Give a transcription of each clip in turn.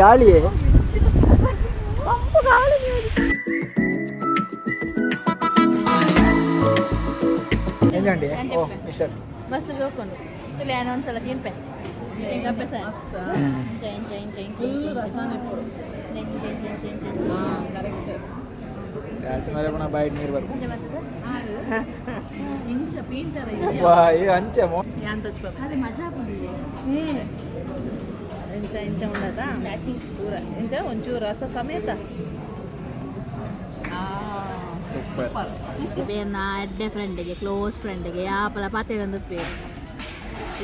ಗಾಳಿಯೇ ತಂಪು ಗಾಳಿ. ಎಂಜಂಡಿ ಓ ಮಿಸ್ಟರ್. ಮಸ್ತ್ ಶೋಕುಂಡು ತುಲೆ ಒಂದ್ಸಲ ತಿನ್ಪೆ ಎಂಕಪ್ಪೆ ಸರ್ ಇಂಚ ಇಂಚ ಇಂಚ ಇಂಚ. ಫುಲ್ ರಸಾನೆ ಪುಡು. ಇಂಚ ಇಂಚ ಇಂಚ ಇಂಚ. ಹಾಂ, ಕರೆಕ್ಟ್. ಜಾಸ್ತಿ ಮೇಲೆ ಪುನಃ ಬಾಯಿ ನೀರು ಬರ್ಪು. ಇಂಚ ಬರ್ತದೆ. ಇಂಚ ಪೀಂತರ. ಬಾಯಿ ಅಂಚೆ ಮೋ. ಯಾನ್ ತೋಚ್ಪ. ಅದೇ ಮಜಾ ಆಪುಂಡು. ಇಂಚ ಇಂಚ ಉಂಡದ ಪೂರ ಇಂಚ ಒಂಚೂರು ರಸ ಸಮೇತ. ಸೂಪರ್. ಬೇನ ಎಡ್ಡೆ ಫ್ರೆಂಡಿಗೆ, ಕ್ಲೋಸ್ ಫ್ರೆಂಡಿಗೆ ಯಾಪಲ ಪಾತೆರೊಂದು ಉಪ್ಪೇರು.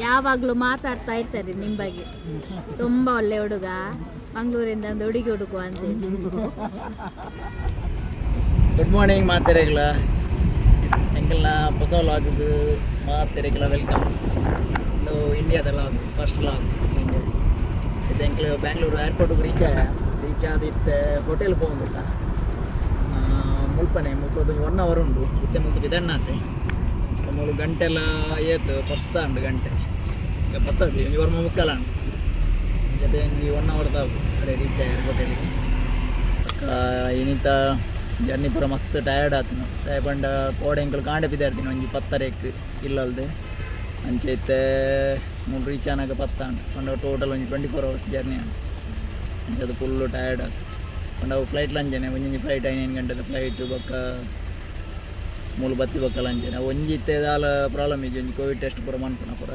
ಯಾವಾಗಲೂ ಮಾತಾಡ್ತಾ ಇರ್ತಾರೆ ನಿಮ್ಮ ಬಗ್ಗೆ. ತುಂಬ ಒಳ್ಳೆ ಹುಡುಗ, ಮಂಗಳೂರಿಂದ ಒಂದು ಹುಡುಗಿ ಹುಡುಕುವ ಅಂತ. Good morning ಮಾತೆರೆಗ್ಲ. ಎಂಕಲ್ನ ಹೊಸ ಲಾಗ್ ಮಾತೆರೆಗ್ಲ welcome. ಇದು ಇಂಡಿಯಾದ ಲಾಗ್, ಫಸ್ಟ್ ಲಾಗ್ ಇಂಡಿಯಾ. ಇದು ಎಂಕ್ಲು ಬ್ಯಾಂಗ್ಳೂರು ಏರ್ಪೋರ್ಟ್ಗೆ ರೀಚ್ ಆಯ. ರೀಚ್ ಆದ ಇತ್ತೆ ಹೋಟೆಲ್ ಪೋಂದುಲ್ಲ. ಮುಲ್ಪನೆ ಮುಲ್ಪ ಒಂಜಿ ಒನ್ ಅವರ್ ಉಂಡು. ಇತ್ತೆ ಮುಲ್ಪ ಬಿದಣ್ಣಾತೆ ಮೂಲು. ಗಂಟೆಲ್ಲ ಏತು ಪತ್ತಾಂಡು ಗಂಟೆ. ಈಗ ಪತ್ತದು ಒಂಜಿ ಒರ್ಮ ಮುಕ್ಕಾಲ ಉಂಡು. ಜೊತೆ ಒಂಜಿ ಒನ್ ಅವರ್ ತಾವು ಅಡೆ ರೀಚ್ ಆಯಾರ ಹೋಟೆಲ್ಗೆ. ಇನಿತ ಜರ್ನಿ ಪೂರ ಮಸ್ತ್ ಟಯರ್ಡ್ ಆತನು. ದಾಯೆ ಪಂಡ ಕೋಡೆ ಎಂಕುಲು ಕಾಂಡೆ ಪಿದಾಡ್ತೀನಿ ಒಂಜಿ ಪತ್ತರೆಕ್ ಇಲ್ಲಲ್ದೆ. ಅಂಚೆ ಇತ್ತೆ ಮೂಲು ರೀಚ್ ಆನಾಗ ಪತ್ತಾಂಡು. ಪಂಡ ಟೋಟಲ್ ಒಂಜಿ 24 ಅವರ್ಸ್ ಜರ್ನಿ ಆಂಡ್. ಅಂಚೆ ಅದು ಫುಲ್ಲು ಟಯರ್ಡ್ ಆತು. ಪಂಡ ಅವು ಫ್ಲೈಟ್ ಲಂಚನೆ ಒಂಜೊಂಜಿ ಫ್ಲೈಟ್ ಐನೈದು ಗಂಟೆದ ಫ್ಲೈಟ್. ಬೊಕ್ಕ ಮೂಲು ಬತ್ತಿ ಬೊಕ್ಕ ಲಂಚನೆ. ಅವು ಒಂಜಿ ಇತ್ತೆ ದಾಲ ಪ್ರಾಬ್ಲಮ್ ಇಜ್ಜಿ. ಒಂಜಿ ಕೋವಿಡ್ ಟೆಸ್ಟ್ ಪೂರ ಮನ್ಪುನ ಪೂರ.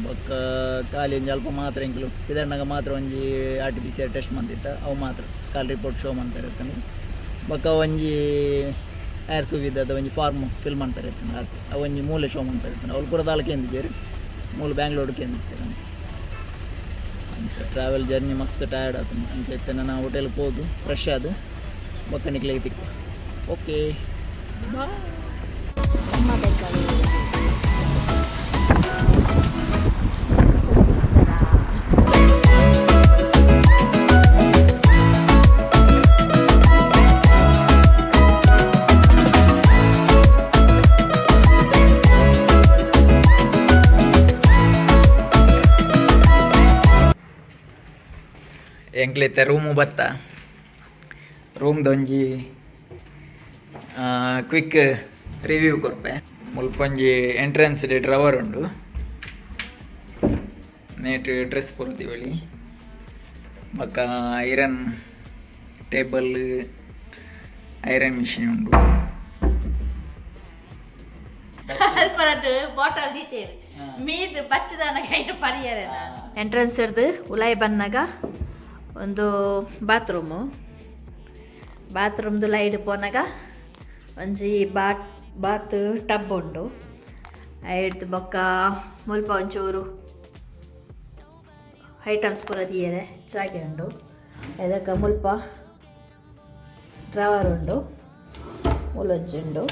ಬೊಕ್ಕ ಖಾಲಿ ಒಂಜಿ ಅಲ್ಪ ಮಾತ್ರ ಎಂಕುಲು ಪಿದಡ್ನಾಗ ಮಾತ್ರ ಒಂಜಿ ಆರ್‌ಟಿಪಿಸಿಆರ್ ಟೆಸ್ಟ್ ಮಂದಿತ್ತ. ಅವು ಮಾತ್ರ ಖಾಲಿ ರಿಪೋರ್ಟ್ ಶೋ ಮನ್ಪೆರೆ ಇತ್ತಂಡು. ಬೊಕ್ಕ ಒಂಜಿ ಏರ್ ಸುವಿಧಾದ ಒಂಜಿ ಫಾರ್ಮ್ ಫಿಲ್ ಮನ್ಪೆರೆ ಇತ್ತಂಡು. ಆತ್. ಅವು ಒಂಜಿ ಮೂಲೆ ಶೋ ಮನ್ಪೆರೆ ಇತ್ತಂಡು. ಅವ್ಲು ಪೂರ ದಾಲ ಕೇಂದಿಜೆರ್, ಮೂಲು ಬ್ಯಾಂಗ್ಳೂರು ಕೇಂದಿತ್ತೆರ್. ಅಂಚ ಟ್ರಾವೆಲ್ ಜರ್ನಿ ಮಸ್ತ್ ಟಯರ್ಡ್ ಆತುಂಡು. ಅಂಚ ಇತ್ತೆ ನನ್ನ ಹೋಟೆಲ್ ಪೋದು ಫ್ರೆಶ್ ಆದ್ ಬೊಕ್ಕ ನಿಕ್ಲೆಗ್ ತಿಕ್ಕು. ಓಕೆ. ತುಂಬ ಬೇಕಾಗಿ. ಎಂಕ್ಲಿತ್ತೆ ರೂಮು ಬತ್ತ. ರೂಮ್ದೊಂಜಿ ಕ್ವಿಕ್ ರಿವ್ಯೂ ಕೊರ್ಪೆ. ಮುಲ್ಪ ಒಂಜಿ ಎಂಟ್ರೆನ್ಸ್ ಡ್ರವರ್ ಉಂಡು. ನೇಟ್ ಡ್ರೆಸ್ ಪೂರ ದೀವೊಲಿ. ಬೊಕ್ಕ ಐರನ್ ಟೇಬಲ್, ಐರನ್ ಮಿಷಿನ್ ಉಂಡು. ಅಲ್ಪರಟ್ಟು ಬಾಟಲ್ ದೀತೇರು ಮೀದ್ ಬಚ್ಚದಾನ ಕೈನ ಪರಿಯರೆ. ಎಂಟ್ರೆನ್ಸ್ ಇರ್ದು ಉಲಾಯಿ ಬನ್ನಾಗ ಒಂದು ಬಾತ್ರೂಮು. ಬಾತ್ರೂಮ್ದು ಲೈಟ್ ಪೋನಾಗ ಒಂಜಿ ಬಾತ್ ಬಾತ್ ಟಬ್ ಉಂಡು. ಐಡ್ದ್ ಬೊಕ್ಕ ಮುಲ್ಪ ಒಂಚೂರು ಐಟಮ್ಸ್ ಪೂರ ದೀಯರೆ ಜಾಗೆ ಉಂಡು. ಅದಕ್ಕೆ ಮುಲ್ಪ ಡ್ರವರ್ ಉಂಡು, ಮೂಲೊಂಜಿ ಉಂಡು.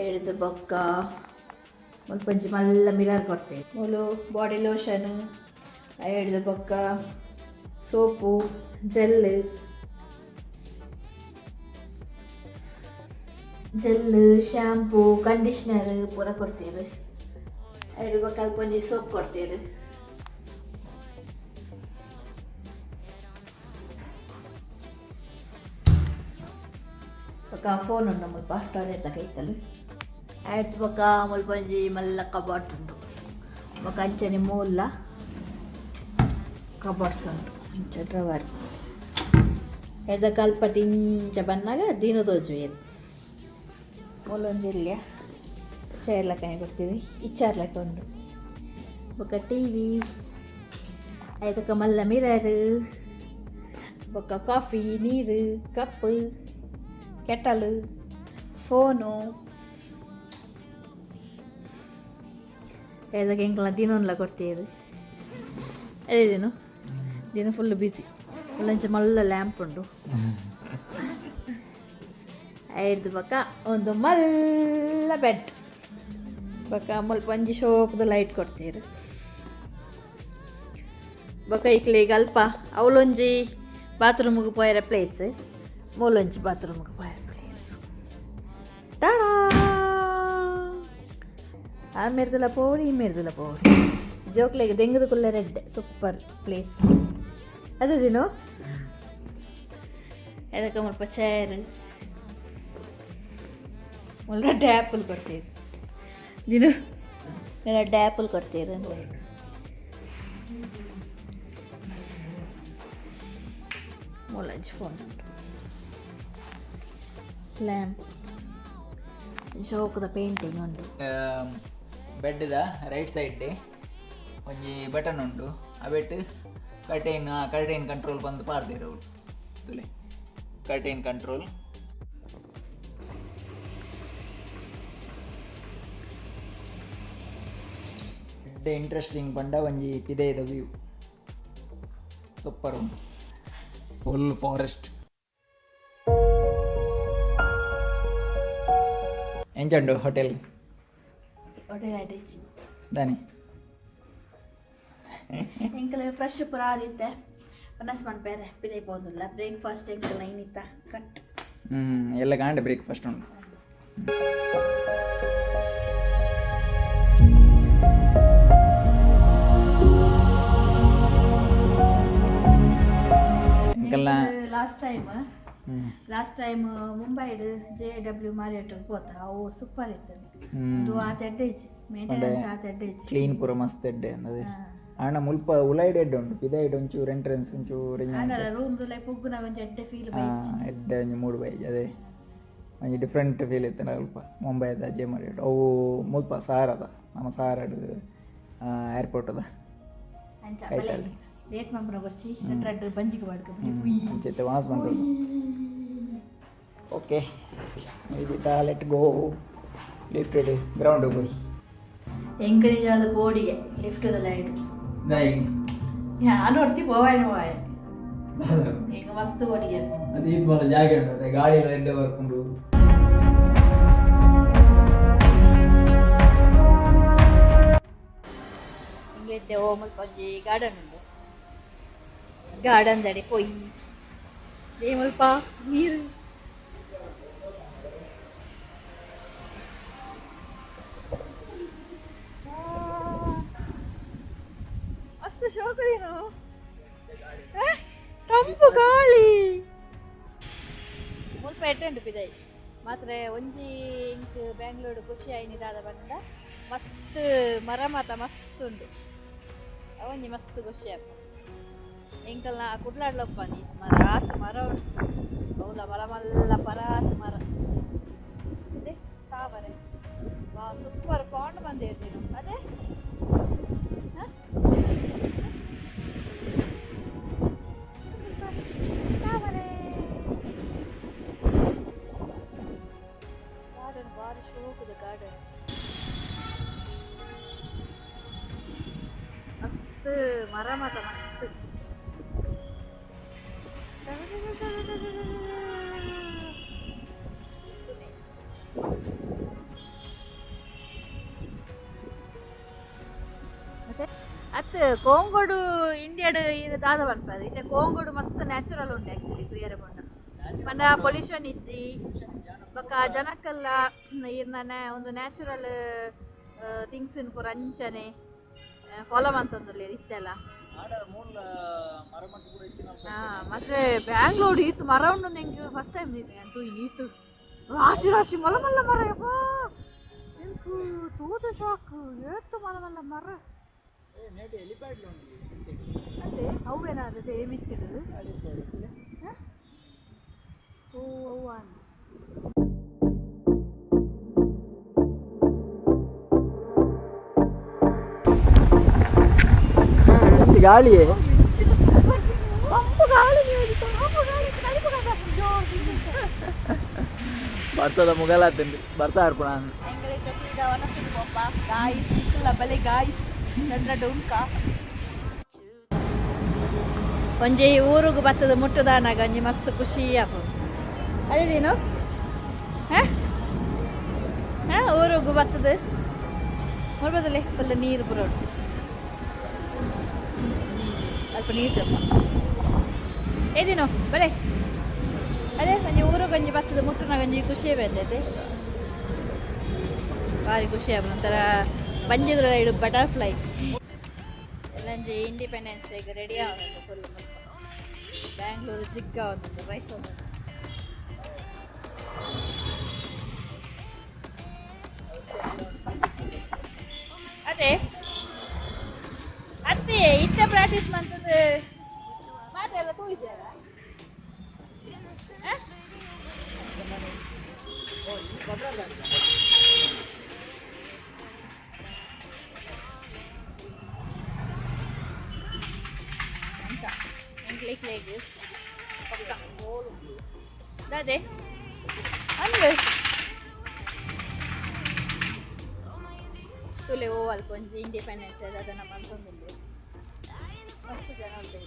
ಐಡ್ದ್ ಬೊಕ್ಕ ಮುಲ್ಪ ಒಂಜಿ ಮಲ್ಲ ಮಿರರ್ ಕೊಡ್ತೇವೆ. ಮೂಲು ಬಾಡಿ ಲೋಷನ್, ಐಡ್ದ್ ಬೊಕ್ಕ soap, gel gel, shampoo, conditioner ಪೂರ ಕೊಡ್ತೀರಿ. ಐಡ್ದ್ ಬೊಕ್ಕ ಅಲ್ಪ ಒಂಜಿ ಸೋಪ್ ಕೊಡ್ತೀರಿ. ಬೊಕ್ಕ ಫೋನ್ ಉಂಡು ಮುಲ್ಪ ಟಾಯ್ಲೆಟ್ ಕೈತಲ್. ಐಡ್ದ್ ಬೊಕ್ಕ ಮುಲ್ಪ ಒಂಜಿ ಮಲ್ಲ ಕಬಾಟ್ ಉಂಡು. ಬೊಕ್ಕ ಅಂಚನೆ ಮೂಲ ಕಬಾರ್ಡ್ಸ್ ಉಂಡು. ಇಂಚ ಡ್ರವರ್ ಎದ ಅಲ್ಪ ಇಂಚ ಬನ್ನಾಗ ದಿನ ತೋಜುವೆರ್. ಮೂಲೊಂಜಿ ಎಲ್ಯ ಚೇರ್ ಲೆಕ್ಕ ಕೊಡ್ತೀವಿ, ಇಚ್ಚಾರ್ ಲೆಕ್ಕ ಉಂಡು. ಬೊಕ್ಕ ಟಿವಿ, ಐತಕ ಮಲ್ಲ ಮಿರರ್, ಬೊಕ್ಕ ಕಾಫಿ, ನೀರು, ಕಪ್, ಕೆಟಲ್, ಫೋನು. ಎದಕ್ಕೆ ಎಂಕಲ್ನ ದಿನೊನ್ಲ ಕೊಡ್ತೀರಿ. ಅದೇ ದಿನ ದಿನ ಫುಲ್ ಬಿಸಿ. ಒಂಜಿ ಮಲ್ಲ ಲ್ಯಾಂಪ್ ಉಂಡು. ಐಡ್ದ್ ಬೊಕ್ಕ ಒಂದು ಮಲ್ಲ ಬೆಡ್. ಬೊಕ್ಕ ಮುಲ್ಪ ಒಂಜಿ ಶೋಕ್ದ ಲೈಟ್ ಕೊಡ್ತೀರಿ. ಬೊಕ್ಕ ಇಕ್ಲೆಗ್ ಅಲ್ಪ ಅವಲೊಂಜಿ ಬಾತ್ರೂಮ್ಗೆ ಪೋಯರೆ ಪ್ಲೇಸ್, ಮೂಲೊಂಜಿ ಬಾತ್ರೂಮ್ಗೆ ಪೋಯರೆ ಪ್ಲೇಸ್. ಟಾಡಾ! ಆ ಮೆರ್ದಲ ಪೋವೊಡು, ಈ ಮೆರ್ದಲ ಪೋವೊಡು. ಜೋಕ್ಲೆಗ್ ದೆಂಗುದು ಕುಲ್ಲೆರೆ ಎಡ್ಡೆ, ಸೂಪರ್ ಪ್ಲೇಸ್. ಅದು ದಿನು ಅದಕ್ಕೆ ಮುಲ್ಪ ಚೇರ್ ಮುಲ್ಪ ಆ್ಯಪಲ್ ಕೊಡ್ತೀರಿ ದಿನು ಎರಡು ಆ್ಯಪಲ್ ಕೊಡ್ತೀರಿ. ಮೂಲಂಜಿ ಫೋನ್ ಉಂಟು, ಲ್ಯಾಂಪ್, ಶೋಕದ ಪೇಂಟಿಂಗ್ ಉಂಟು. ಬೆಡ್ದ ರೈಟ್ ಸೈಡ್ ಒಂಜಿ ಬಟನ್ ಉಂಡು. ಅವೆಟ್ ಕರ್ಟೈನ್ ಕರ್ಟೈನ್ ಕಂಟ್ರೋಲ್ ಬಂದು ಪಾಡ್ದೇರು ಅವ್ರು. ತುಲೆ, ಕರ್ಟೈನ್ ಕಂಟ್ರೋಲ್. ಇಂಟ್ರೆಸ್ಟಿಂಗ್ ಪಂಡ ಒಂಜಿ ಪಿದೈದ ವ್ಯೂ ಸೂಪರ್ ಉಂಡು, ಫುಲ್ ಫಾರೆಸ್ಟ್. ಎಂಚ ಉಂಡು ಹೋಟೆಲ್? ಹೋಟೆಲ್ ಅಡಿಚಿ. ದಾನಿ? ಎಂಕಲೆ ಫ್ರೆಶ್ ಪೂರ ಆದಿತ್ತೆ, ಪನಸ್ ಮನ್ಪೇರೆ ಪಿದೈ ಪೋಂದುಲ್ಲ. ಬ್ರೇಕ್ಫಾಸ್ಟ್ ಎಂಕಲ್ನ ಇನಿತ್ತ ಕಟ್. ಎಲ್ಲ ಗಾಂಡೆ ಬ್ರೇಕ್ಫಾಸ್ಟ್ ಉಂಡು. ಎಂಕಲ್ನ ಲಾಸ್ಟ್ ಟೈಮ್ ಲಾಸ್ಟ್ ಟೈಮ್ ಮುಂಬೈಡ್ ಜೆ ಡಬ್ಲ್ಯೂ ಮಾರಿಯಟ್ ಪೋತ, ಅವು ಸೂಪರ್ ಇತ್ತು. ಅದು ಆತ ಎಡ್ಡೆ ಇಜ್ಜಿ, ಮೇಂಟೆನೆನ್ಸ್ ಆತ ಎಡ್ಡೆ ಇಜ್ಜಿ. ಕ್ಲೀನ್ ಪೂರ ಮಸ್ತ್ ಎಡ್ಡೆ ಅನ್ನೋದು. ಆಂಡ ಮುಲ್ಪ ಉಲೈಡ್ ಎಡ್ಡೆ ಉಂಡು, ಪಿದೈಡ್ ಒಂಚೂರು ಎಂಟ್ರೆನ್ಸ್ ಒಂಚೂರು. ಆಂಡಲ ರೂಮ್ ದುಲೈ ಪೊಗ್ಗುನ ಒಂಜಿ ಎಡ್ಡೆ ಫೀಲ್ ಬೈಜಿ. ಎಡ್ಡೆ ಒಂಜಿ ಮೂಡ್ ಬೈಜಿ. ಅದೇ ಒಂಜಿ ಡಿಫ್ರೆಂಟ್ ಫೀಲ್ ಇತ್ತು ಅಲ್ಪ ಮುಂಬೈದ ಜೆ ಮಾರಿಯಟ್. ಅವು ಮುಲ್ಪ ಸಾರದ, ನಮ್ಮ ಸಾರಡ್ ಏರ್ಪೋರ್ಟದ. ಅಂಚ. ಕೈತಲ್. ಲೇಟ್ ಮನ್ಪುನ ಬರ್ಚಿ, ರಡ್ಡ್ ಬಂಜಿಗೆ ಬಾಡ್ಕ. ಅಂಚೆತ್ತೆ ವಾಸ್ ಬಂತು. ಓಕೆ, ಇದು let go. Lift ground ಹೋಗಿ. ಎಂಕ್ ನಿಜವಾದ ಬೋಡಿಗೆ ಲಿಫ್ಟ್ ಲೈಟ್. ನಾನು ಹೊಡ್ತಿ ಪೋವಾಯ ಪೋವಾಯ, ಈಗ ಮಸ್ತ್ ಬೋಡಿಗೆ. ಅದು ಇದು ಮಾತ್ರ ಜಾಗ ಉಂಟು, ಅದೇ ಗಾಳಿ ಎಲ್ಲ ಎಡ್ಡೆ ಬರ್ಕೊಂಡು. ಹಿಂಗೆ ಇತ್ತೆ ಓ ಮುಲ್ಪ ಒಂಜಿ ಗಾರ್ಡನ್ ಉಂಡು, ಗಾರ್ಡನ್ ದಡೆ ಪೋಯಿ. They ಮುಲ್ಪ ನೀರು. ಮಸ್ತ್ ಶೋಕ ನೀನು, ತಂಪು ಗಾಳಿ. ಮುಲ್ಪ ಎಡ್ಡೆ ಉಂಡು ಪಿದೈ ಮಾತ್ರ. ಒಂಜಿ ಇಂಕ್ ಬ್ಯಾಂಗ್ಳೂರು ಖುಷಿ ಆಯ್ನಿ ದಾದ ಪಂಡ ಮಸ್ತ್ ಮರ ಮಾತ ಮಸ್ತ್ ಉಂಡು. ಅವೊಂಜಿ ಮಸ್ತ್ ಖುಷಿ ಆಪ. ಎಂಕಲ್ನ ಕುಡ್ಲಾಡ್ಲಪ್ಪ ಮರ ಆತ್ ಮರ ಉಂಟು. ಅವುಲ ಮಲ್ಲ ಮಲ್ಲ ಪರಾತ್ ಮರ. ಅದೇ ತಾವರೆ ವಾ ಸೂಪರ್ ಪಾಂಡ್ ಬಂದೇರು ನೀನು ಅದೇ ಹ? ತಾವರೆ ಗಾರ್ಡನ್ ಭಾರಿ ಶೋಕದ ಗಾರ್ಡನ್. ಮಸ್ತ್ ಮರ ಮಾತ ಮಸ್ತ್. ಮತ್ತೆ ಅತ್ ಕೋಂಗೋಡು ಇಂಡಿಯಾಡ್ ಇದು ದಾದ ಪನ್ಪದು. ಇತ್ತೆ ಕೋಂಗೋಡು ಮಸ್ತ್ ನ್ಯಾಚುರಲ್ ಉಂಟು ಆಕ್ಚುಲಿ ತೂಯರೆ ಪಂಡ. ಪಂಡ ಪೊಲ್ಯೂಷನ್ ಇಜ್ಜಿ, ಬೊಕ್ಕ ಜನಕ್ಕೆಲ್ಲ ಇರ್ನ ಒಂದು ನ್ಯಾಚುರಲ್ ಥಿಂಗ್ಸ್ ಪೂರ ಅಂಚನೆ ಫಾಲೋ ಮಂತೊಂದುಲ್ಲೆರ್ ಇತ್ತೆಲ್ಲ. ಮತ್ತೆ ಬ್ಯಾಂಗ್ಳೂರ್ ಈತ್ ಮರ ಉಂಡು. ಎಂಕ್ ಫಸ್ಟ್ ಟೈಮ್ ತೂಯಿನಿ. ಈತ್ ರಾಶಿ ರಾಶಿ ಮಲ್ಲ ಮಲ್ಲ ಮರ. ಯಪ್ಪಾ, ಎಂಕ್ ತೂದು ಶಾಕ್, ಏತ್ ಮಲ್ಲ ಮಲ್ಲ ಮರ. ಅದೇ ಅವೇನಾದ್ರೆ ಮಿತ್ತಿಡು. ಓ ಅವ್ವ. ಗಾಳಿಯೇ. ತಂಪು ಗಾಳಿ, ತಂಪು ಗಾಳಿ. ಬರ್ತದ ಮುಗಲಾತಂದು ಬರ್ತಾ ಇರ್ಪಣ. ಎಂಗಳಿದ್ದ ಸೀದಾ ವನಸುಡು ಪೋಪ ಗಾಯ್ಸ್. ಇಕ್ಕಲ್ಲ ಬಲೆ ಗಾಯ್ಸ್, ರಡ್ಡ್ ಉಂಕ. ಒಂಜಿ ಊರುಗು ಬತ್ತದ ಮುಟ್ಟುದಾನಾಗ ಒಂಜಿ ಮಸ್ತ್ ಖುಷಿ ಆಪುಂಡು. ಅದೇ ನೀನು ಹಾ ಹಾ ಊರುಗು ಬತ್ತದ ನೋಡ್ಬೋದಲ್ಲೇ, ಫುಲ್ ನೀರು ಬರೋಡು. ಅಲ್ಪ ನೀರು ಜಪ್ಪ ಏದಿನೋ ಬಲೆ. ಅದೇ ಒಂಜಿ ಊರುಗ್ ಒಂಜಿ ಬತ್ತದ ಮುಟ್ಟುನಾಗ ಒಂಜಿ ಖುಷಿ ಬೇತೈತೆ, ಭಾರಿ ಖುಷಿ ಆಪುಂಡು. ಒಂಥರ ಬಂಜಿದ್ರ ಇಡು ಬಟರ್ಫ್ಲೈ. ಎಲ್ಲಂಜಿ ಇಂಡಿಪೆಂಡೆನ್ಸ್ ಡೇಗೆ ರೆಡಿ ಆವೊಂದುಂಡು ಫುಲ್ ಮುಲ್ಪ. ಬ್ಯಾಂಗ್ಳೂರು ಜಿಗ್ಗ ಒಂದು ರೈಸ್ ಒಂದು. ಅದೇ ಅತ್ತೆ ಇತ್ತೆ ಪ್ರಾಕ್ಟೀಸ್ ಮಂತದ ಮಾತೆಲ್ಲ ತೂಯಿಸಾರ. ಎಂಕ್ಲೇಕ್ ಲೇಗ್ ಪಕ್ಕ ದಾದೆ ಅಂದ್ ತುಲೆ ಓವಲ್ ಕೊಂಚ ಇಂಡಿಪೆಂಡೆನ್ಸ್ ಅದನ್ನ ಮಂತೊಂದುಲ್ಲೆ ಮಸ್ತ್ ಜನ ಉಂಟು.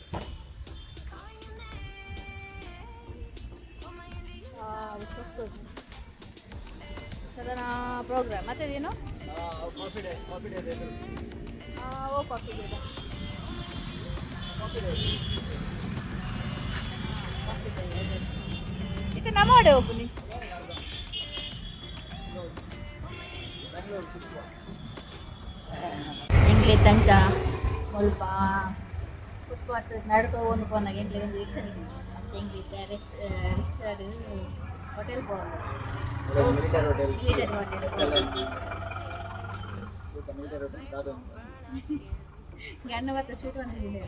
ಸದನ ಪ್ರೋಗ್ರಾಮ್ ಮತ್ತೆ ಏನು? Coffee day, coffee day. ಓ ಕಾಫಿ ಡೇ. ಇದು ನಮ್ಮ ಒಡೆ ಒಬ್ಬನಿ. ಎಂಕ್ಲೆ ತಂಚ ಮುಲ್ಪ ಫುಟ್ಪಾತ್ ನಡ್ಕೊ ಒಂದು ಪೋನಾಗ ಎಂಕ್ಲೆ ಒಂಜಿ ರಿಕ್ಷಾ ತಿಕ್ಕಿಂಡು. ಎಂಕ್ಲೆ ರೆಸ್ಟ್ ರಿಕ್ಷಾ ಹೋಟೆಲ್ ಪೋವೊಂದು. Military hotel. Military hotel. Military hotel ದಾದ. ಗಂಡ ಮತ್ತೆ ಶೂಟ್ ಬಂದಿದೆ.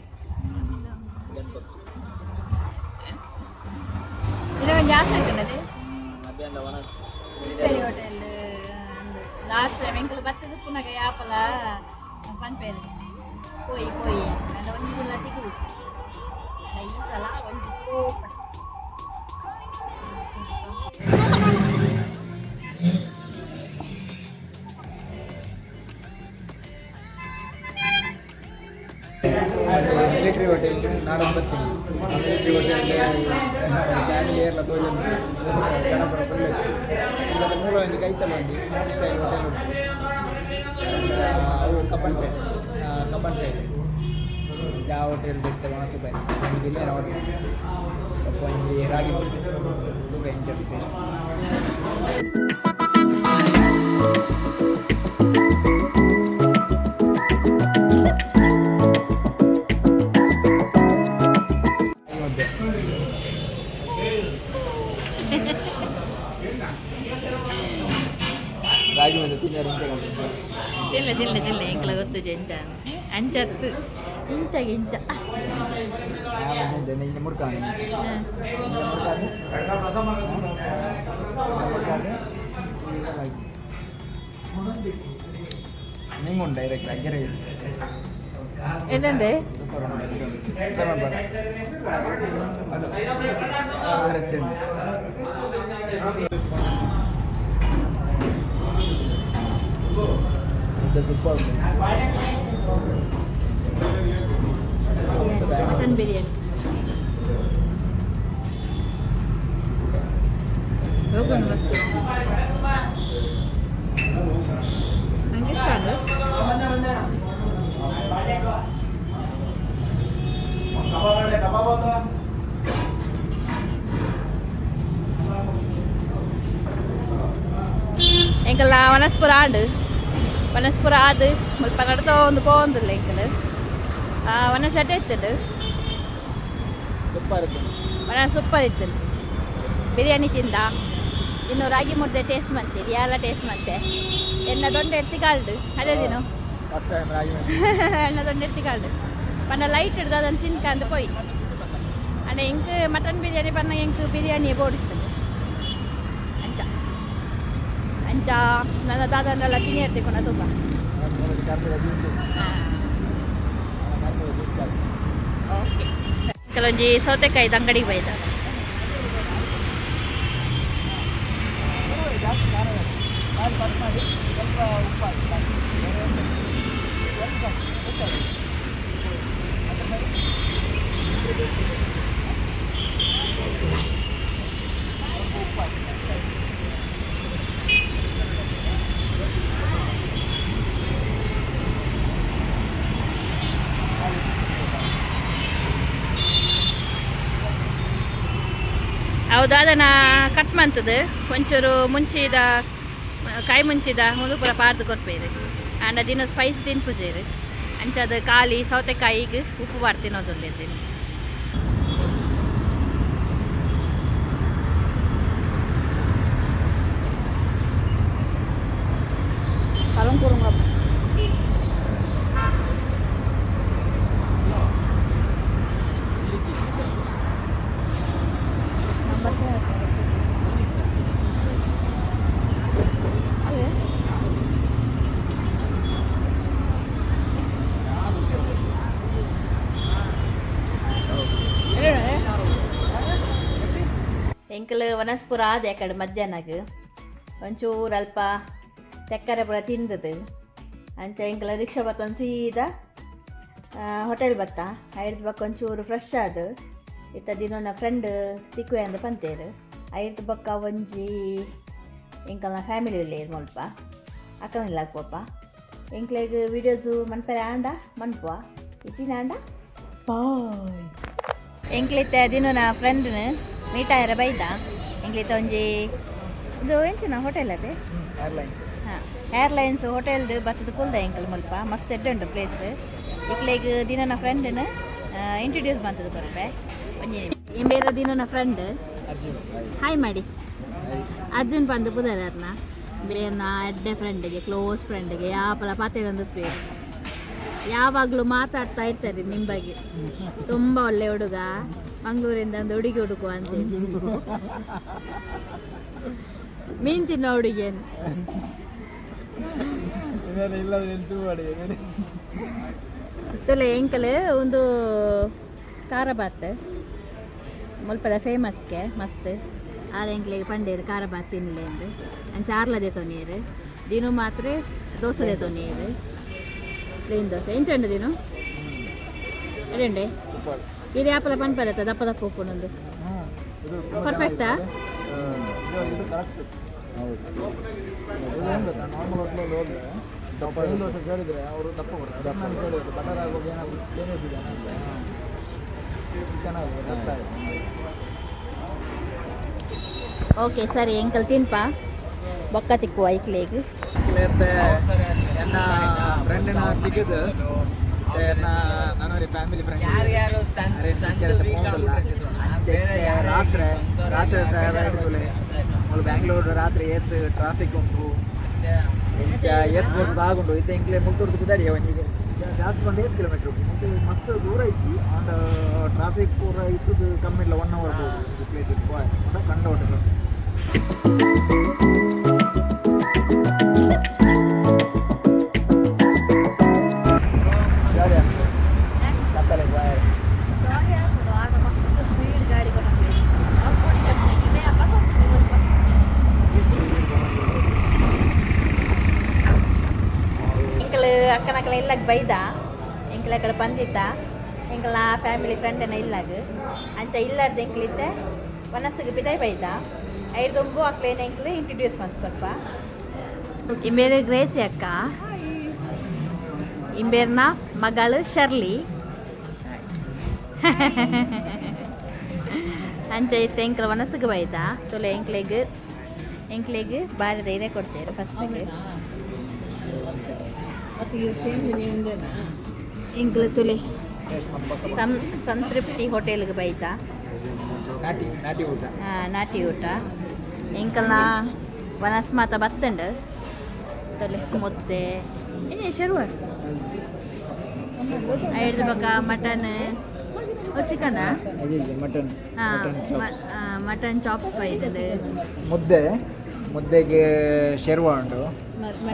ಇದು ಒಂಜಿ ಆಸೆ ಆಗ್ತದೆ. ಮಧ್ಯಾಹ್ನ ವನಸ್. ಮಿಲಿಟರಿ ಹೋಟೆಲ್ ಲಾಸ್ಟ್ ಟೈಮ್ ಎಂಕುಲು ಬತ್ತದ ಪುನಗ ಯಾಪಲ ಪನ್ಪೇರು ಪೋಯಿ ಪೋಯಿ ಅಂಡ ಒಂಜಿ ದಿನ ತಿಕ್ಕುದಿಚ್ಚಿ. ಈ ಸಲ ಒಂಜಿ ಪೋಪಡೆ. ಮಿಲಿಟರಿ ಹೋಟೆಲ್ ನಾಡೊಂಬತ್ತಿ. ಮಿಲಿಟರಿ ಹೋಟೆಲ್ ಫ್ಯಾಮಿಲಿ ಎಲ್ಲ ತೋಜೊಂದು ಜನಪರ ಫುಲ್. ಇಲ್ಲದ ಮೂಲ ಒಂಜಿ ಕೈತಲ್ ಒಂಜಿ ನಾರ್ತ್ ಸ್ಟೈಲ್ ಹೋಟೆಲ್ ಉಂಟು. ಅವು ಕಬ್ಬನ್ ಪೇಟೆ, ಕಬ್ಬನ್ ಪೇಟೆ ಜಾ ಹೋಟೆಲ್ ಬಿಟ್ಟು ಒಣಸು ಬರಿ ಒಂಜಿ ಬಿರಿಯಾನಿ ಆರ್ಡರ್, ಬೊಕ್ಕ ಒಂಜಿ ರಾಗಿ ಮುದ್ದೆ. ತೂಕ ಎಂಚ ಟೇಸ್ಟ್. ರಾಗಿ ಮುದ್ದೆ. ರಾಗಿ ಮುದ್ದೆ ತಿನ್ನರೆ ಇಂಚ. ತಿನ್ಲೆ ತಿನ್ಲೆ ತಿನ್ಲೆ. ಎಂಕಲ ಗೊತ್ತು ಎಂಚ ಅಂಚತ್ತು ಇಂಚ ಇಂಚ. ಇಂಚ ಮುರ್ಕಾಣಿ, ಇಂಚ ಮುರ್ಕಾಣಿ, ಮುರ್ಕಾಣಿ. ನಿಂಗುಂಡು ಡೈರೆಕ್ಟ್ ಅಗ್ಗೆರೆ. ಎಂದಂದೆ? ಸೂಪರ್ ಉಂಟು. ಕರೆಕ್ಟ್ ಉಂಟು. ಮುದ್ದೆ ಸೂಪರ್ ಉಂಟು. ಮಟನ್ ಬಿರಿಯಾನಿ ಹೋಗೋಣ ಮಸ್ತ್. ನಂಗೆ ಇಷ್ಟ ಅಲ್ಲ. ಎಂಕಲ್ಲ ವನಸ್ಪುರ ಆಂಡ್ ವನಸ್ಪುರ ಆದ್ ಮುಲ್ಪ ನಡ್ತೊಂದು ಪೋವೊಂದುಲ್ಲ ಎಂಕಲ್ ವನಸ್ ಎಡ್ಡೆ ಇತ್ತುಂಡು. ಸೂಪರ್ ಇತ್ತು. ವನ ಸೂಪರ್ ಇತ್ತು. ಬಿರಿಯಾನಿ ತಿಂದ, ಇನ್ನು ರಾಗಿ ಮುದ್ದೆ ಟೇಸ್ಟ್ ಮಂತೆ, ಯಾಲ ಟೇಸ್ಟ್ ಮಂತೆ. ಎನ್ನ ದೊಂಡೆ ಎತ್ತಿಗಾಲ್ಡು ಅದೇ ದಿನ. ಫಸ್ಟ್ ಟೈಮ್ ರಾಗಿ ಮುದ್ದೆ. ಎನ್ನ ದೊಂಡೆ ಎತ್ತಿಗಾಲ್ಡು ಪಂಡ ಲೈಟ್ ಹಿಡ್ದು ಅದನ್ನು ತಿನ್ಕಂದು ಪೋಯಿ. ಅಂಡ ಎಂಕ್ ಮಟನ್ ಬಿರಿಯಾನಿ ಪನ್ನ ಎಂಕ್ ಬಿರಿಯಾನಿ ಬೋಡಿತ್ತು. ಅಂಚ ಅಂಚ ನನ್ನ ದಾದನ್ನೆಲ್ಲ ತಿನ್ನಿರ್ತಿಕೊಂಡ ತೂಕ. ಕರ್ಪೂರ ಜ್ಯೂಸ್. ಕರ್ಪೂರ ಜ್ಯೂಸ್. ಓಕೆ, ಕೆಲವೊಂಜಿ ಸೌತೆಕಾಯಿ ಅಂಗಡಿಗೆ ಬೈದ. ಜಾಸ್ತಿ ಖಾರ ಬೇಡ. ಕಾಲು ಕಟ್ ಮಾಡಿ ಸ್ವಲ್ಪ ಉಪ್ಪು ಹಾಕಿ ಸಾಕು. ಬೇರೆ ಎಂತ ಇಲ್ಲ. ಸ್ವಲ್ಪ ಎಷ್ಟಾಗಿದೆ? ಮತ್ತೆ ಬರಿ. ಸ್ವಲ್ಪ ಉಪ್ಪು ಹಾಕಿ. ಹೌದು, ಅದನ್ನ ಕಟ್ ಮಂತದ್ದು ಒಂಚೂರು ಮುಂಚಿದ ಕಾಯಿ ಮುಂಚಿದ ಒಂದು ಪೂರ ಪಾರ್ದು ಕೊರ್ಪೇರು. ಅಂಡ ದಿನ ಸ್ಪೈಸ್ ತಿನ್ಪುಜೇರು. ಅಂಚದ ಖಾಲಿ ಸೌತೆಕಾಯಿಗೆ ಉಪ್ಪು ಪಾಡ್ ತಿನ್ನೋದಿಲ್ಲ. Kalong kurung. ಎಂಕಲ್ ವನಸ್ಪುರ ಆದೆ ಆ ಕಡೆ ಮಧ್ಯಾಹ್ನಗ್ ಒಂಚೂರು ಅಲ್ಪ ತೆಕ್ಕರೆ ಪೂರ ತಿಂದದು. ಅಂಚ ಎಂಕಲ ರಿಕ್ಷಾ ಬತ್ತೊಂದು ಸೀದಾ ಹೋಟೆಲ್ ಬತ್ತ. ಐರ್ದ್ ಬೊಕ್ಕ ಒಂಚೂರು ಫ್ರೆಶ್ ಆದ್ ಇತ್ತ ದಿನೊನ ಫ್ರೆಂಡ್ ತಿಕ್ಕುವೆ ಅಂದ್ ಪಂತೇರು. ಐರ್ದ್ ಬೊಕ್ಕ ಒಂಜಿ ಎಂಕಲ್ನ ಫ್ಯಾಮಿಲಿ ಉಲ್ಲೇರ್ ಮುಲ್ಪ, ಅಕ್ಕನಿಲ್ಲ ಪೋಪ. ಎಂಕ್ಲೆಗ್ ವೀಡಿಯೋಸು ಮನ್ಪೆರೆ ಆಂಡ ಮನ್ಪುವ, ಇಜ್ಜಿನ ಆಂಡ ಬಾಯ್. ಎಂಕ್ಲಿತ್ತೆ ದಿನೊನ ಫ್ರೆಂಡ್ನ ಮೀಟ್ ಆಯರ ಬೈದ. ಎಂಕ್ಲಿತ್ತ ಒಂಜಿ ಇದು ಎಂಚಿನ ಹೋಟೆಲ್ ಅದೇ? ಏರ್ಲೈನ್ಸ್. ಹಾಂ, ಏರ್ಲೈನ್ಸ್ ಹೋಟೆಲ್ಡ್ ಬತ್ತದ ಕುಲ್ದ ಎಂಕಲ್ ಮುಲ್ಪ. ಮಸ್ತ್ ಎಡ್ಡೆ ಉಂಡು ಪ್ಲೇಸ್. ಇಕ್ಲೆಗ್ ದಿನನ ಫ್ರೆಂಡ್ನ ಇಂಟ್ರೊಡ್ಯೂಸ್ ಮಂತದ ಕೊರ್ಪೆ ಒಂಜಿ. ಇಂಬೇರ ದಿನನ ಫ್ರೆಂಡ್. ಅರ್ಜುನ್. ಹಾಯ್ ಮಾಡಿ. ಅರ್ಜುನ್ ಪಂದ್ ಪುದರ್ನ. ಬೇರ್ನ ಎಡ್ಡೆ ಫ್ರೆಂಡ್ಗೆ, ಕ್ಲೋಸ್ ಫ್ರೆಂಡ್ಗೆ, ಯಾಪಲ ಪಾತೆರೊಂದು ಉಪ್ಪೇರು. ಯಾವಾಗಲೂ ಮಾತಾಡ್ತಾ ಇರ್ತಾರೆ ನಿಮ್ಮ ಬಗ್ಗೆ. ತುಂಬ ಒಳ್ಳೆ ಹುಡುಗ, ಮಂಗಳೂರಿಂದ ಒಂದು ಹುಡುಗಿ ಹುಡುಕುವ ಅಂತೇಳಿ, ಮೀನು ತಿನ್ನೋ ಹುಡುಗಿಯನ್ನು. ಇಲ್ಲದ್ರೆ ಎಂತೂ ಮಾಡಿ. ತುಲೆ ಎಂಕಲ್ ಒಂದು ಖಾರಬಾತ್ ಮುಲ್ಪದ ಫೇಮಸ್ಗೆ ಮಸ್ತ್. ಆರ್ ಎಂಕ್ಲೆಗ್ ಪಂಡೇರು ಖಾರಬಾತ್ ತಿನ್ಲೆ ಅಂದ್. ಅಂಚ ಆರ್ಲ ದೇತೊನಿಯೆರ್. ದಿನು ಮಾತ್ರ ದೋಸೆ ದೇತೊನಿಯೆರ್, ಪ್ಲೇನ್ ದೋಸೆ. ಎಂಚ ಉಂಡು ದಿನು? ಎಡೆ ಇದು ಯಾಪಲ ಪನ್ಪರತ್ತ ದಪ್ಪ ದಪ್ಪ ಉಪ್ಪುನೊಂದು ಪರ್ಫೆಕ್ಟಾ? ಇದು ಕರೆಕ್ಟ್. ಹೌದು, ಏನು ಗೊತ್ತಾ, ನಾರ್ಮಲ್ ಹೋಟ್ಲಲ್ಲಿ ಹೋದ್ರೆ ದಪ್ಪ ದೋಸೆ ಕೇಳಿದರೆ ಅವರು ದಪ್ಪ ಕೊಡ್ತಾರೆ. ದಪ್ಪ ಕೇಳಿದ್ರೆ ಬಟರ್ ಆಗೋದು ಏನಾದರೂ ಚೇಂಜಸ್ ಇದೆ ಅಂತ. ಚೆನ್ನಾಗಿದೆ, ಕರೆಕ್ಟ್ ಆಗಿದೆ. ಓಕೆ, ಸರಿ ಎಂಕಲ್ ತಿನ್ಪ, ಬೊಕ್ಕ ತಿಕ್ಕುವ ಐಕ್ಲೇಗ್. ಎನ್ನ ಫ್ರೆಂಡಿನ ತಿಕ್ಕಿದ್ದು ಎನ್ನ ನನೊರಿ ಫ್ಯಾಮಿಲಿ ಫ್ರೆಂಡ್. ರಾತ್ರಿ ರಾತ್ರಿ ತಯಾರಾಗಿರ್ತದೆ ಅವಳು. ಬ್ಯಾಂಗ್ಳೂರ್ ರಾತ್ರಿ ಏತ್ ಟ್ರಾಫಿಕ್ ಉಂಟು, ಎಂಚ ಏತ್ ಬೋರ್ದು ಆಗುಂಡು. ಇತ್ತೆ ಎಂಕ್ಲೆ ಮುಲ್ತೂರ್ದು ಕುದಾಡಿ ಒಂಜಿ ಜಾಸ್ತಿ ಬಂದು 8 ಕಿಲೋಮೀಟರ್ ಮುಲ್ತು, ಮಸ್ತ್ ದೂರ ಇತ್ತು. ಆಂಡ್ ಟ್ರಾಫಿಕ್ ಪೂರ ಇತ್ತದು ಕಮ್ಮಿ ಇಲ್ಲ, 1 ಅವರ್ ಬೋದು ಪ್ಲೇಸ್ ಇತ್ತು ಕಂಡ ಹೋಟೆಲ್. ಕತ್ತಲೆ. ಸ್ಪೀಡ್ ಗಾಡಿ. ಎಂಕಲ್ ಅಕ್ಕನಕ್ಕಲ ಇಲ್ಲಾಗ ಬೈದ. ಎಂಕಲ ಕಡೆ ಬಂದಿತ್ತ ಎಂಕಲ್ನ ಫ್ಯಾಮಿಲಿ ಫ್ರೆಂಡನ ಇಲ್ಲಾಗ. ಅಂಚ ಇಲ್ಲಾರ್ದ ಎಂಕಲಿತ್ತೆ ವನಸ್ಸಿಗೆ ಬಿದಾಯ್ ಬೈದ. ಐದು ಅಕ್ಲೇನ ಎಂಕಲ್ ಇಂಟ್ರೊಡ್ಯೂಸ್ ಮಂತ್ ಕೊಲ್ಪ. ಇಂಬೇರೆ ಗ್ರೇಸಿ ಅಕ್ಕ, ಇಂಬೇರ್ನ ಮಗಳು ಶರ್ಲಿ. ಅಂಚ ಇತ್ತೆ ಎಂಕಲ್ ವನಸ್ಸಿಗೆ ಬೈದ. ತುಲೆ ಎಂಕ್ಲೆಗ್ ಎಂಕ್ಲೆಗ್ ಬಾರಿ ಧೈರ್ಯ ಕೊಡ್ತೇವೆ ಫಸ್ಟಿಗೆ. ಎಂಕ್ಲ ತುಲೆ ಸಂತೃಪ್ತಿ ಹೋಟೆಲ್ಗೆ ಬೈದ. ನಾಟಿ ನಾಟಿ ಊಟ. ನಾಟಿ ಊಟ. ಎಂಕಲ್ನ ವನಸ್ ಮಾತ ಬತ್ತಂಡು. ತೊಲೆ ಮುದ್ದೆ ಏ ಶುರು ಐದು ಬೊಕ mutton, chicken. Mutton. Mutton chops ಬೈದದು. ಮುದ್ದೆ, ಮುದ್ದೆಗೆ ಶೆರ್ವ ಉಂಟು.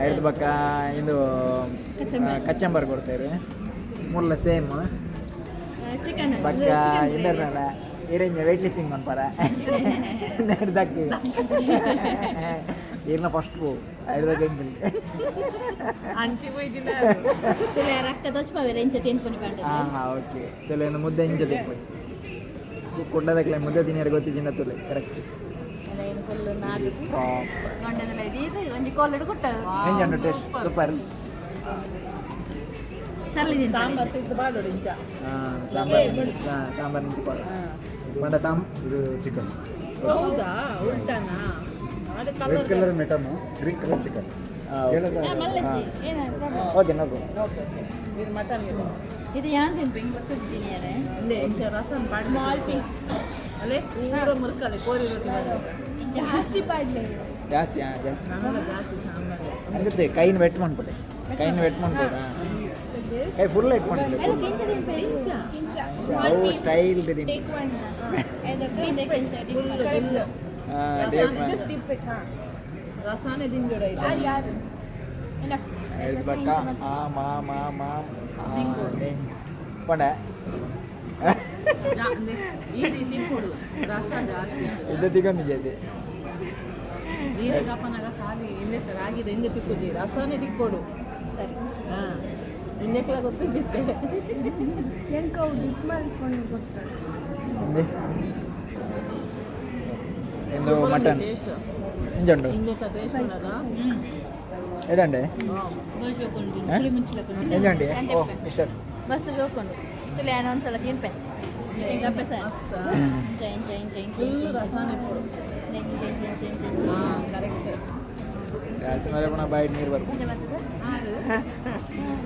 ಐದು ಬಕ್ಕ ಇದು ಕಚ್ಚಂಬರ್ ಕೊಡ್ತಾರೆ. ಮೂರ್ಲ ಸೇಮ್. ಚಿಕನ್. ಬಕ್ಕ ಇಂಬರ್ನಲ್ಲ ಇರೆಂಜ ವೆಯ್ಟ್ ಲಿಫ್ಟಿಂಗ್ ಮನ್ಪರ ನೆಡ್ದಕ್ಕೆ ಈರ್ನ ಫಸ್ಟ್ ಪೋ ಐದು ಎಂಕಲ್. ಅಂಚಿ ಹೋಯ್ದಿನ. ರಕ್ಕ ದೋಸ್ಪಾವೇರ ಎಂಚ ತಿನ್ಪುನಿ ಪಂಡದು. ಹಾಂ ಹಾಂ ಓಕೆ. ತುಲೆ ಮುದ್ದೆ ಇಂಚ ತಿನ್ಪುನಿ ಕುಡ್ಲದಕ್ಲೆ ಮುದ್ದೆ ತಿನ್ನಿಯರ್ ಗೊತ್ತಿಜಿನ ತುಲೆ ಕರೆಕ್ಟ್. ಏನು ಫುಲ್ ನಾಟಿ ಪ್ರಾಪರ್. ಗಂಡದಲ್ಲ ಇದು ಒಂಜಿ ಕೋಲಡು ಕೊಟ್ಟದು. ಎಂಚ ಟೇಸ್ಟ್? ಸೂಪರ್. ಶರ್ಲಿ ತಿನ್ಪುನಿ. ಸಾಂಬಾರ್ ತಿಂದು ಬಾಡೋಡು ಇಂಚ. ಹಾಂ, ಸಾಂಬಾರ್, ಹಾಂ, ಸಾಂಬಾರ್ ನಿಂಚು ಕೊಡು ಮಂಡ ಸಾಂಬ್. ಇದು ಚಿಕನ್. ಹೌದಾ, ಉಲ್ಟಾನಾ ಅದು? Red colour. Colour mutton, green colour chicken. ಮಲ್ಲಜ್ಜಿ ಏನು? Okay, no. ಓಕೆ ಓಕೆ, ಇದು ಮಟನ್ ಇದು. ಇದು ಯಾನ್ ತಿನ್ಪು ಹಿಂಗೆ ಗೊತ್ತಿದ್ದೀನಿ ಯಾರೇ. ಇಂದೆ ಇಂಚ ರಸಂ ಪಾಡ್. Small piece. ಅಲ್ಲೇ ಈಗ ಮುರ್ಕಲೆ ಕೋರಿ ರೊಟ್ಟಿ. ಜಾಸ್ತಿ ಪಾಡ್ಲೆ. ಜಾಸ್ತಿ, ಹಾಂ, ಜಾಸ್ತಿ. ನನಗೆ ಜಾಸ್ತಿ ಸಾಂಬಾರು. ಅಂದತ್ತೆ ಕೈನ ವೆಟ್ ಮಾಡ್ಬಿಟ್ಟೆ, ಕೈನ ವೆಟ್ ಮಾಡ್ಬಿಡ, ಕೈ ಫುಲ್ ವೆಟ್ ಮಾಡ್ಬಿಟ್ಟೆ ಫುಲ್. ಅವು ಸ್ಟೈಲ್. ರಸಾನೇ ದಿಂಜೋಡ. ಬಕ್ಕ ಆ ಮಾ ಮಾ ಮಾ ಪಂಡ. ಈ ರೀತಿ ಕೊಡು, ರಸ ಜಾಸ್ತಿ ಇರ್ತದೆ. ಇದು ತಿಗೊಂಡು ಜೊತೆ. ನೀರು ಖಾಲಿ ಹಿಂದೆ ರಾಗಿದೆ, ಹಿಂದೆ ತಿಕ್ಕೋಜಿ, ರಸನೇ ತಿಕ್ಕೋಡು. ಸರಿ. ಹಾಂ, ಹಿಂದೆಕ್ಲ ಗೊತ್ತಿದ್ದಿತ್ತೆ. ಎಂದು ಮಟನ್ ಟೇಸ್ಟ್. ಇಂಜುಂಡು. ಹಿಂದೆಕ ಟೇಸ್ಟ್ ಉಳ್ಳದ. ಎಡಂಡೆ. ಎಂಜುಂಡಿ ಓ ಮಿಸ್ಟರ್. ಮಸ್ತ್ ಜೋಕೊಂಡು ತುಲೆ ಒಂದ್ಸಲ ತಿನ್ಪೆ ಗಪ್ಪೆ ಸರ್. ಮಸ್ತ್. ಇಂಚ ಇಂಚ ಇಂಚ ಇಂಚ. ಫುಲ್ ರಸನೇ ಕೊಡು. ಇಂಚ ಇಂಚ ಇಂಚ ಇಂಚ ಇಂಚ. ಹಾಂ, ಕರೆಕ್ಟ್. ಜಾಸ್ತಿ ಮೇಲೆ ಪುನಃ ಬಾಯಿ ನೀರು ಬರ್ಬೇಕು. ಇಂಚ ಬರ್ತದೆ.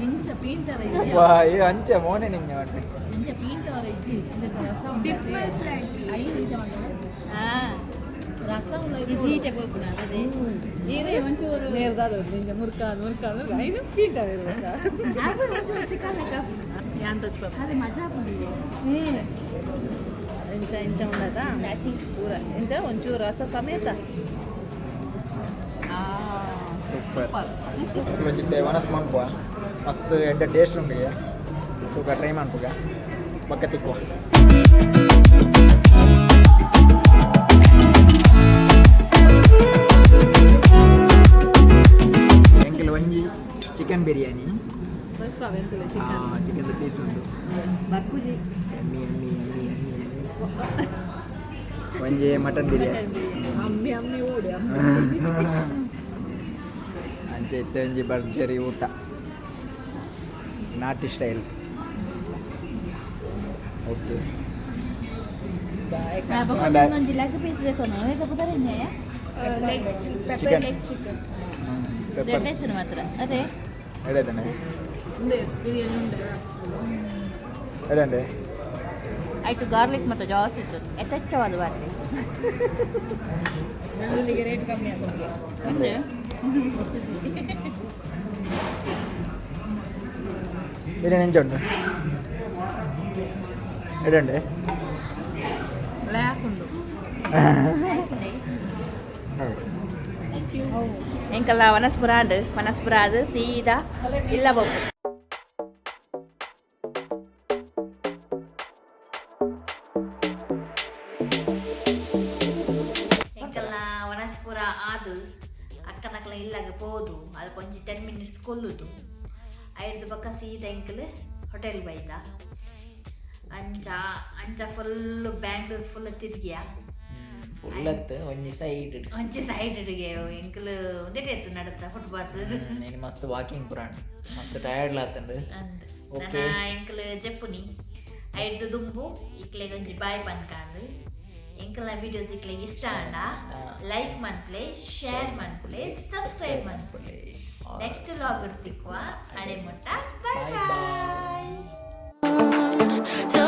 ಇಂಚ ಪೀಂಟರ ಇಜ್ಜಿ. ವಾ, ಈ ಅಂಚೆ ಮೋನೆ ನಿಂಜ ಮಾಡ್ರಿ. ಇಂಚ ಪೀಂಟರ ಇಜ್ಜಿ, ಇಂದೆತ ರಸ ಉಂಟು. 5 ನಿಮಿಷ ಮಾಡ್ತಾರೆ. ಹಾಂ. ರಸ ಉಲ್ಲ. ಈಟೆ ಹೋಗ್ಬಿಡ ಅದೇ. ನೀರೇ ಒಂಚೂರು ನೇರ್ದಾದ ನಿಂಜ ಮುರ್ಕ ಮುರ್ಕ ಅಂದ್ರೆ ಐನು ಪೀಂಟರ ಇರ್ಬೇಕಾ. ಆಗ ಒಂಚೂರು ತಿಕ್ಕಲ್ಲಕ್ಕ. ಯಾನ್ ತಚ್ಚ. ಅದೇ ಮಜಾ ಬಂದಿದೆ. ಇಂಚ ಇಂಚ ಉಂಡದ ಪೂರ ಇಂಚ ಒಂಚೂರು ರಸ ಸಮೇತ. ಸೂಪರ್. ಒಂಜಿತ್ತೆ ವನಸ್ ಮನ್ಪುವ, ಮಸ್ತ್ ಎಡ್ಡೆ ಟೇಸ್ಟ್ ಉಂಟು. ತೂಕ, ಟ್ರೈ ಮನ್ಪುಗ, ಪಕ್ಕ ತಿಕ್ಕುವ. ಎಂಕಲ್ ಒಂಜಿ ಚಿಕನ್ ಬಿರಿಯಾನಿ. ಚಿಕನ್ ಪೀಸ್ ಉಂಟು. ಬರ್ಪುಜಿ. ಎಮ್ಮಿ ಎಮ್ಮಿ ಎಮ್ಮಿ ಎಮ್ಮಿ ಎಮ್ಮಿ. ಒಂಜಿ ಮಟನ್ ಬಿರಿಯಾನಿ. ಅಮ್ಮಿ ಅಮ್ಮಿ ಓಡಿ. ಅಂಚೆ ಇತ್ತೆ ಒಂಜಿ ಭರ್ಜರಿ ಊಟ, ನಾಟಿ ಸ್ಟೈಲ್. ಓಕೆ. ಒಂಜಿ ಲೆಗ್ ಪೀಸ್ ದೇತೊಂದು ಲೆಗ್. Chicken pepper. ದೊಡ್ಡ ಮಾತ್ರ ಅದೇ. ಎಡೆದಾನೆ. ಉಂಡೆ ಬಿರಿಯಾನಿ ಉಂಡೆ. ಎಡೆಂಡೆ. ಆಯ್ತು, ಗಾರ್ಲಿಕ್ ಮತ್ತು ಜಾಸ್ತಿ ಇತ್ತು, ಯಥೇಚ್ಛವಾದ ಬಾರ್ಲಿ. ಬೆಳ್ಳುಳ್ಳಿಗೆ ರೇಟ್ ಕಮ್ಮಿ ಆಗೋದು. ಅಂದೆ. ಬಿರಿಯಾನಿ ಎಂಚ ಉಂಟು? ಎಡೆಂಡೆ. ಬ್ಲ್ಯಾಕ್ ಉಂಡು. ಹೌದು. ಎಂಕಲ್ಲ ವನಸ್ಪುರ ಅಂಡ್ ವನಸ್ಪುರ ಅದು ಸೀದಾ ಇಲ್ಲ ಬೋಪು. ಎಂಕಲ್ನ ವನಸ್ಪುರ ಆದು ಅಕ್ಕನಕ್ಲ ಇಲ್ಲಾಗ ಪೋದು, ಅದು ಕೊಂಚ 10 ಮಿನಿಟ್ಸ್ ಕೊಲ್ಲುದು. ಐದು ಬೊಕ್ಕ ಸೀದಾ ಎಂಕಲ್ ಹೋಟೆಲ್ ಬೈದ. ಅಂಚ ಅಂಚ ಫುಲ್ ಬ್ಯಾಂಗ್ಳೂರ್ ಫುಲ್ ತಿರ್ಗಿಯ. ಫುಲ್ ಅತ್ತು ಒಂಜಿ ಸೈಡ್. ಒಂಜಿ ಸೈಡ್ ಎಂಕಲ್ ಒಂದೇ ಎತ್ತು ನಡುತ್ತ ಫುಟ್ಪಾತ್. ನೀನು ಮಸ್ತ್ ವಾಕಿಂಗ್ ಪುರಾಣ, ಮಸ್ತ್ ಟಯರ್ಡ್ ಆತಂಡು. ಅಂದ್. Okay. ನನ ಎಂಕಲ್ ಜೆಪ್ಪುನಿ ಐದು ದುಂಬು ಇಕ್ಲೆಗ್ ಒಂಜಿ ಬಾಯ್ ಪನ್ಕಾಂದು. ಎಂಕಲ್ನ ವಿಡಿಯೋಸ್ ಇಕ್ಲೆಗ್ ಇಷ್ಟ ಆಂಡ ಲೈಕ್ ಮನ್ಪ್ಲೆ, ಶೇರ್ ಮನ್ಪ್ಲೆ, ಸಬ್ಸ್ಕ್ರೈಬ್ ಮನ್ಪ್ಲೆ. ನೆಕ್ಸ್ಟ್ ವ್ಲಾಗ್ ತಿಕ್ಕುವ, ಅಡೆ ಮುಟ್ಟ ಬಾಯ್. Bye. ಬಾಯ್. So